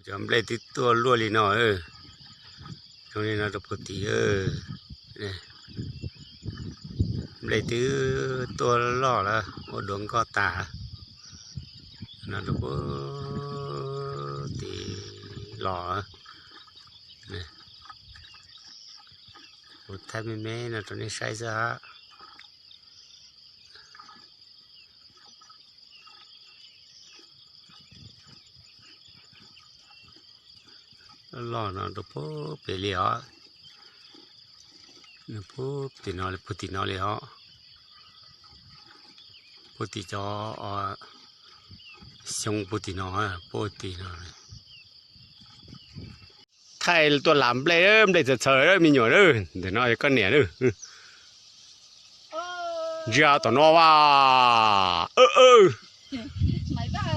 Cov nplej twb tuaj luaj li no, zoo li no rau puag tim. Nplej twb tuaj loj lawm, ua duav nkoj tas. No rau puag tim los. Kuv thaij me me no rau nej saib xwb hab. Loj no rau puag pem li os. Puag tim no, puag tim no li os. Puag tim cov xyoo puag tim no, puag tim no. Thaij tuaj lam nplej, nplej txawv txhawv me nyuam. Ntawm no yog koj niam. Ntsia tom no as. Maiv Vaj,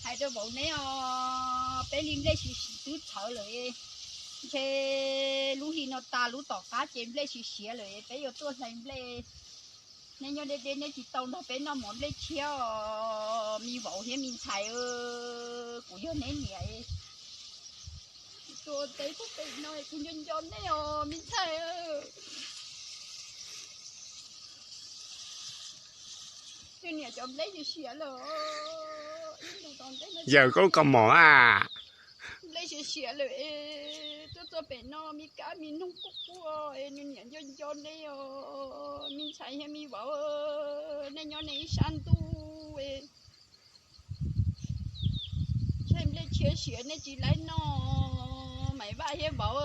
hais rau vauv neb os, peb li nplej siav siav twb txhawv lawm. Ntshe lub hli no tas lub tom qab ces nplej siav siav lawm, peb yuav tuaj hlais nplej. Neb nyob deb deb neb tsis tau nrog peb noj mov nplej tshiab os me vauv thiab me ntxhais. Kuv yog neb niam, tuaj teb puag pem no kuv nco nco neb os me ntxhais. Niam, cov nplej siav siav lawm. Yawm koj lub kaus mom a. Nplej siav siav lawm es tuaj txog pem no me kab me noog quaj quaj es nws niam nco nco neb os me ntxhais thiab me vauv. Nej nyob nej ib sab ntuj, ntshe nplej tshiab siav nej tsis laib noj. Maiv Vaj thiab vauv,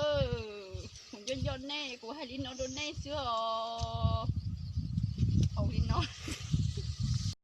kuv nco nco nej, kuv hais li no rau nej xwb os. Haus li no.